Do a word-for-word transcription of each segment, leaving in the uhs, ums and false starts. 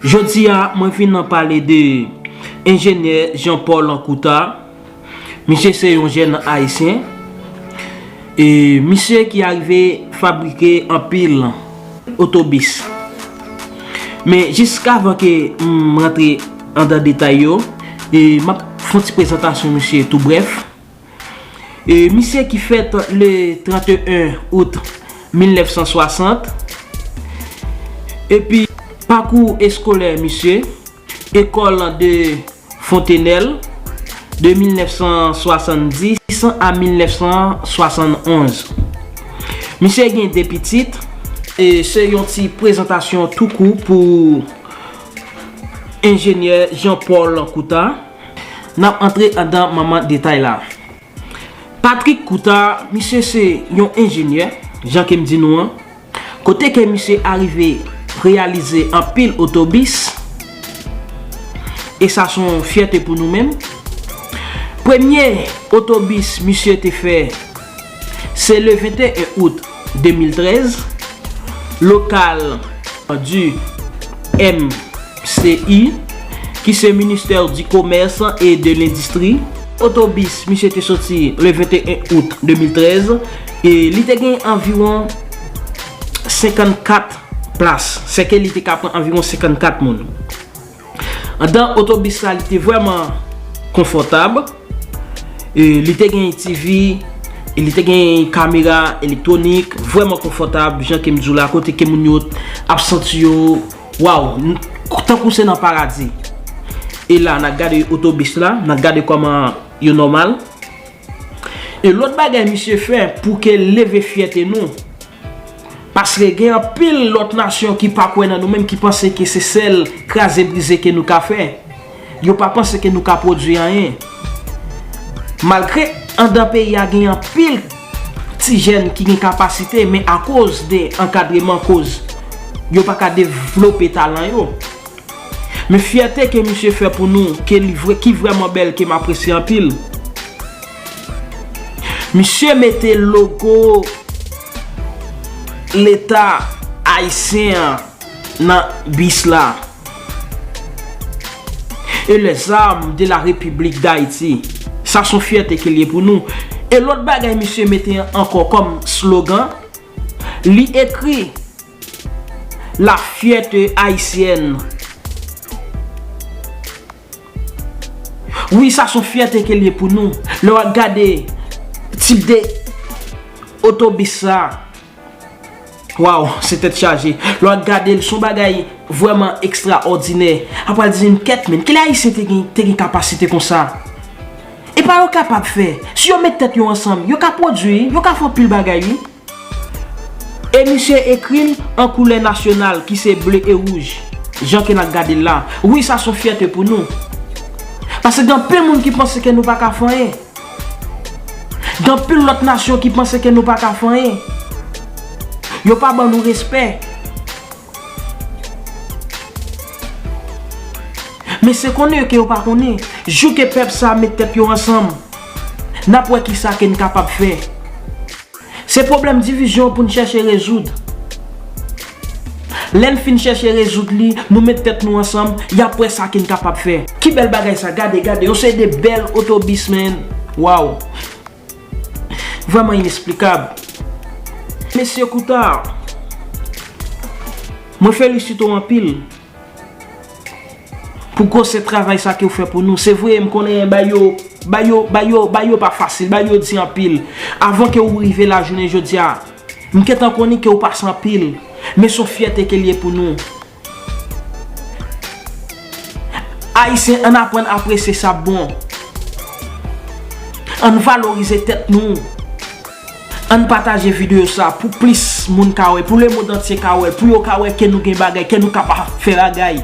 Jodi a, mwen vin nan pale de enjenyè Jean Paul Coutard. Misye se yon jèn ayisyen. E misye ki arive fabrike anpil otobis. Men jiskavan ke m rantre andan detay yo, e m ap fè yon ti prezantasyon misye tou brèf. E misye ki fèt le trannteyen out mil nèf san swasant. Epi pakou eskolè misye, École de Fontenelle, de mil nèf san swasanndis a mil nèf san swasannonz. Misye gen de pitit. E se yon ti prezantasyon tou kou pou enjenyè Jean Paul Coutard. N ap antre andan manman detay la. Patrick Coutard, misye se yon enjenyè, jan ke m di nou an, kote ke misye arive reyalize anpil otobis, e sa se yon fyète pou nou menm. Premye otobis misye te fè, se le venteyen out de mil trèz, lokal du M C I, ki se Ministère du Commerce et de l'Industrie. Otobis misye te soti le venteyen out de mil trèz, e li te gen anviwon senkannkat plas, sèke li te ka pran anviwon senkannkat moun. Andan otobis la, li te vrèman konfòtab. E li te gen T V, e li te gen kamera elektwonik, vrèman konfòtab, jan ke m di w la, kote ke moun yo ap santi yo, waw, n- tankou se nan paradi. E la, n ap gade otobis la, n ap gade kòman yo nòmal. E lòt bagay misye fè pou ke leve fyète nou, paske gen anpil lòt nasyon ki pa kwè nan nou menm, ki panse ke se sèl kraze brize ke nou ka fè. Yo pa panse ke nou ka pwodui anyen. Malgre andan peyi a gen anpil ti jèn ki gen kapasite, men akoz de ankadreman, koz yo pa ka devlope talan yo. Men fyète ke misye fè pou nou, ke li vre, ki vrèman bèl, ke m apresye anpil. Misye mete logo Leta ayisyen an nan bis la. Et les armes de la République d'Haïti. Sa se yon fyète ke l ye pou nou. E lòt bagay misye mete ankò kòm slogan, li ekri, la fierté haïtienne. Wi, sa se yon fyète ke l ye pou nou. Lè w ap gade tip de otobis sa, waw, se tèt chaje. Lè w ap gade l, se yon bagay vrèman ekstraòdinè. Apre l di m, kèt, men, kilè Ayisyen te gen, te gen kapasite konsa? E pa yo kapab fè. Si yo met tèt yo ansanm, yo ka pwodui, yo ka fè anpil bagay, wi. E misye ekri l an koulè nasyonal ki se ble e wouj, jan ke n ap gade l la. Wi, sa se yon fyète pou nou. Paske gen anpil moun ki panse ke nou pa ka fè anyen. Gen anpil lòt nasyon ki panse ke nou pa ka fè anyen. Yo pa ban nou respè. Men se konnen ke yo pa konnen. Jou ke pèp sa met tèt yo ansanm, n ap wè kisa ke n kapab fè. Se pwoblèm divizyon pou n chèche rezoud. Lè n fin chèche rezoud li, nou met tèt nou ansanm, y ap wè sa ke n kapab fè. Ki bèl bagay sa, gade, gade, yon seri de bèl otobis, men. Waw. Vrèman inesplikab. Mesye Coutard, mwen felisite w anpil pou gwosè travay sa ke w fè pou nou. Se vre, m konnen bagay yo, bagay yo, bagay yo, bagay yo pa fasil, bagay yo di anpil. Avan ke w rive la jounen jodi a, m gentan konnen ke w pase anpil, men se yon fyète ke l ye pou nou. Ayisyen, ann aprann apresye sa k bon. Ann valorize tèt nou. Ann pataje videyo sa pou plis moun ka wè, pou lemonn antye ka wè, pou yo ka wè ke nou gen bagay, ke nou kapab fè bagay.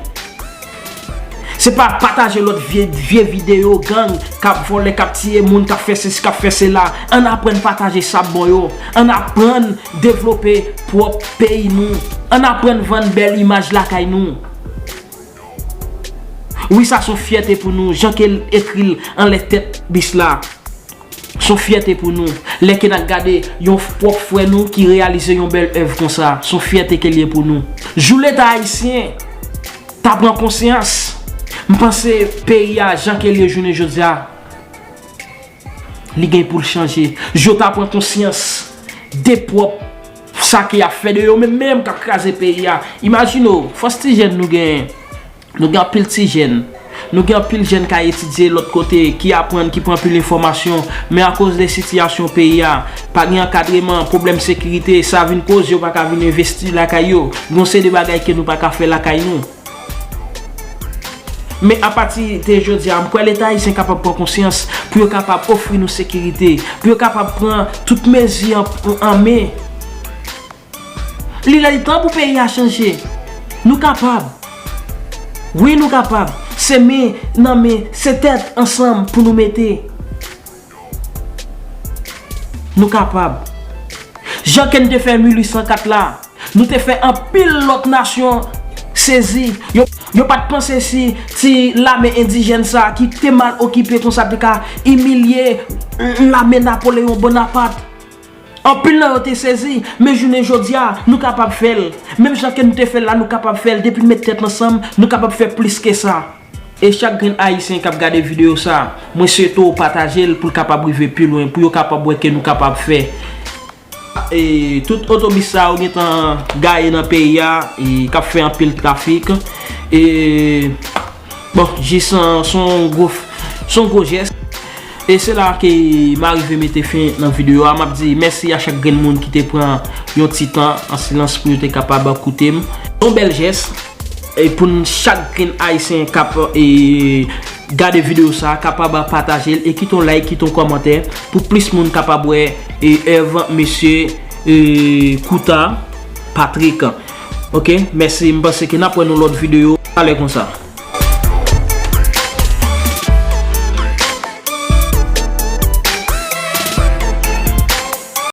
Se pa pataje lòt vye, vye videyo gang k ap vòlè, k ap tiye moun, k ap fè sesi, k ap fè sela. Ann aprann pataje sa k bon yo. Ann aprann devlope pwòp peyi nou. Ann aprann vann bèl imaj lakay nou. Wi, sa se yon fyète pou nou, jan ke l ekri l anlè tèt bis la. Se yon fyète pou nou. Lè ke n ap gade yon pwòp frè nou ki reyalize yon bèl èv konsa, se yon fyète ke l ye pou nou. Jou Leta ayisyen, ta pran konsyans. M panse peyi a jan ke l ye jounen jodi a, li gen pou l chanje. Yo ta pran konsyans de pwòp sa ke y ap fè de yo menm menm k ap kraze peyi a. Imajine w, fòs ti jèn nou genyen. Nou gen anpil ti jèn. Nou gen anpil jèn k al etidye lòt kote, ki aprann, ki pran anpil enfòmasyon, men akoz de sitiyasyon peyi a, pa gen ankadreman, pwoblèm sekirite, sa vin koz yo pa ka vin envesti lakay yo. Gen yon seri de bagay ke nou pa ka fè lakay nou. Men apati de jodi a, m kwè Leta ayisyen kapab pran konsyans pou yo kapab ofri nou sekirite, pou yo kapab pran tout mezi an, an men. Li lè li tan pou peyi a chanje. Nou kapab. Wi, nou kapab. Se men nan men, se tèt ansanm pou nou mete. Nou kapab. Jan ke n te fè mil uit san kat la, nou te fè anpil lòt nasyon sezi. Yo, yo pa t panse si ti lame endijèn sa a ki te mal okipe konsa te ka imilye lame Napoleyon Bonapat. Anpil nan yo te sezi, men jounen jodi a, nou kapab fè l. Menm jan ke nou te fè l la, nou kapab fè l. Depi n met tèt ansanm, nou kapab fè plis ke sa. E chak grenn Ayisyen k ap gade videyo sa, mwen swete w pataje l pou l kapab rive pi lwen, pou yo kapab wè ke nou kapab fè. E tout otobis sa yo gentan gaye nan peyi a, e k ap fè anpil trafik. E, bon, jis, se yon gwo, se yon gwo jès. E se la ke m arive mete fen nan videyo a. M ap di mèsi a chak grenn moun ki te pran yon ti tan an silans pou yo te kapab koute m. Yon bèl jès. E pou n chak grenn Ayisyen k ap, e, gade videyo sa a, kapab pataje l e kite yon like, kite yon kòmantè pou plis moun kapab wè, e, èv mesye, e, Kouta Patrick. Oke, mèsi. M panse ke n ap wè nan lòt videyo. Talè konsa.